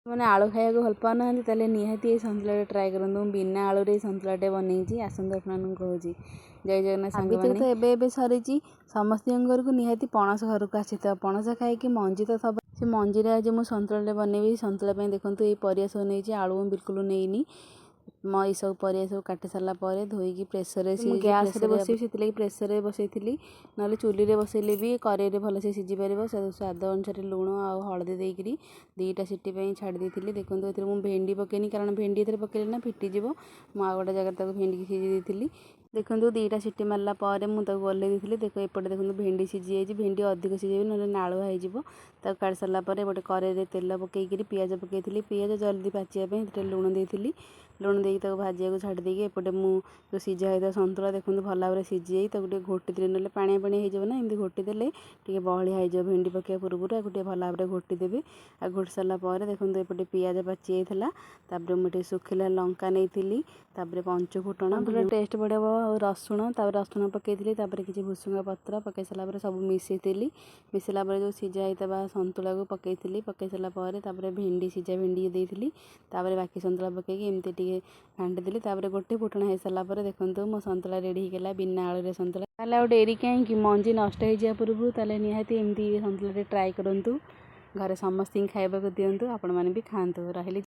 ମାନେ ଆଳୁ ଖାଇବାକୁ ଭଲ ପାଉନାହାନ୍ତି, ତାହେଲେ ନିହାତି ଏଇ ସନ୍ତୁଳାଟା ଟ୍ରାଏ କରନ୍ତୁ। ମୁଁ ବିନା ଆଳୁରେ ଏଇ ସନ୍ତୁଳାଟେ ବନେଇଛି। ଆସନ୍ତୁ, ଆପଣମାନଙ୍କୁ କହୁଛି। ଜୟ ଜଗନ୍ନାଥ ସାବିତ୍ରୀ ସାଙ୍ଗମାନେ। ତ ଏବେ ଏବେ ସରିଛି। ସମସ୍ତଙ୍କ ଘରକୁ ନିହାତି ପଣସ ଘରକୁ ଆସିଥିବ। ପଣସ ଖାଇକି ମଞ୍ଜି ତ ଥବ। ସେ ମଞ୍ଜିରେ ଆଜି ମୁଁ ସନ୍ତୁଳାଟେ ବନେଇବି। ସନ୍ତୁଳା ପାଇଁ ଦେଖନ୍ତୁ, ଏଇ ପରିବା ସବୁ ନେଇଛି। ଆଳୁ ମୁଁ ବିଲକୁଲ ନେଇନି। ମୁଁ ଏଇସବୁ ପରିବା ସବୁ କାଟି ସାରିଲା ପରେ ଧୋଇକି ପ୍ରେସରରେ ମୁଁ ସିଝେଇଛି। ଗ୍ୟାସ୍ରେ ପ୍ରେସରରେ ବସେଇବି, ସେଥିଲାଗି ପ୍ରେସରରେ ବସେଇଥିଲି। ନହେଲେ ଚୁଲିରେ ବସେଇଲେ ବି କରେଇରେ ଭଲସେ ସିଝି ପାରିବ। ସେ ସ୍ୱାଦ ଅନୁସାରେ ଲୁଣ ଆଉ ହଳଦୀ ଦେଇକିରି 2ଟା ସିଟି ପାଇଁ ଛାଡ଼ି ଦେଇଥିଲି। ଦେଖନ୍ତୁ, ଏଥିରେ ମୁଁ ଭେଣ୍ଡି ପକେଇନି, କାରଣ ଭେଣ୍ଡି ଏଥିରେ ପକେଇଲେ ନା ଫିଟିଯିବ। ମୁଁ ଆଉ ଗୋଟେ ଜାଗାରେ ତାକୁ ଭେଣ୍ଡିକି ସିଝେଇ ଦେଇଥିଲି। ଦେଖନ୍ତୁ, 2ଟା ସିଟି ମାରିଲା ପରେ ମୁଁ ତାକୁ ଓହ୍ଲେଇ ଦେଇଥିଲି। ଦେଖ, ଏପଟେ ଦେଖନ୍ତୁ, ଭେଣ୍ଡି ସିଝି ଯାଇଛି। ଭେଣ୍ଡି ଅଧିକ ସିଝେଇବି, ନହେଲେ ନାଳୁଆ ହେଇଯିବ। ତାକୁ କାଢ଼ି ସାରିଲା ପରେ ଗୋଟେ କରେଇରେ ତେଲ ପକେଇକିରି ପିଆଜ ପକେଇଥିଲି। ପିଆଜ ଜଲ୍ଦି ପାଚିବା ପାଇଁ ସେଥିରେ ଲୁଣ ଦେଇଥିଲି। ଲୁଣ ଦେଇକି ତାକୁ ଭାଜିବାକୁ ଛାଡ଼ି ଦେଇକି ଏପଟେ ମୁଁ ଯେଉଁ ସିଝା ହେଇଥିବା ସନ୍ତୁଳା, ଦେଖନ୍ତୁ, ଭଲ ଭାବରେ ସିଝି ଯାଇ ତାକୁ ଟିକେ ଘୋଟି ଦେଲି। ନହେଲେ ପାଣିଆ ପାଣିଆ ହେଇଯିବ ନା। ଏମିତି ଘୋଟି ଦେଲେ ଟିକେ ବହଳିଆ ହେଇଯିବ। ଭେଣ୍ଡି ପକେଇବା ପୂର୍ବରୁ ଆକୁ ଟିକେ ଭଲ ଭାବରେ ଘୋଟି ଦେବେ। ଆଉ ଘୋଟି ସାରିଲା ପରେ ଦେଖନ୍ତୁ, ଏପଟେ ପିଆଜ ପାଚି ଯାଇଥିଲା। ତାପରେ ମୁଁ ଟିକେ ଶୁଖିଲା ଲଙ୍କା ନେଇଥିଲି, ତାପରେ ପଞ୍ଚୁ ଫୁଟଣ। ସନ୍ତୁଳା ଟେଷ୍ଟ ବଢ଼ିବ। ଆଉ ରସୁଣ, ତାପରେ ରସୁଣ ପକେଇଥିଲି। ତାପରେ କିଛି ଭୃସଙ୍ଗ ପତ୍ର ପକେଇ ସାରିଲା ପରେ ସବୁ ମିଶେଇଥିଲି। ମିଶେଇଲା ପରେ ଯେଉଁ ସିଝା ହେଇଥିବା ସନ୍ତୁଳାକୁ ପକେଇଥିଲି। ପକେଇ ସାରିଲା ପରେ ତାପରେ ଭେଣ୍ଡି, ସିଝା ଭେଣ୍ଡି ଦେଇଥିଲି। ତାପରେ ବାକି ସନ୍ତୁଳା ପକେଇକି ଏମିତି ଟିକେ ଘାଣ୍ଟିଦେଲି। ତାପରେ ଗୋଟେ ଫୁଟଣ ହେଇସାରିଲା ପରେ ଦେଖନ୍ତୁ, ମୋ ସନ୍ତୁଳା ରେଡ଼ି ହେଇଗଲା, ବିନା ଆଳୁରେ ସନ୍ତୁଳା। ତାହେଲେ ଆଉ ଡେରି କାହିଁକି? ମଞ୍ଜି ନଷ୍ଟ ହେଇଯିବା ପୂର୍ବରୁ ତାହେଲେ ନିହାତି ଏମିତି ସନ୍ତୁଳାଟେ ଟ୍ରାଏ କରନ୍ତୁ। ଘରେ ସମସ୍ତଙ୍କୁ ଖାଇବାକୁ ଦିଅନ୍ତୁ, ଆପଣମାନେ ବି ଖାଆନ୍ତୁ। ରହିଲି।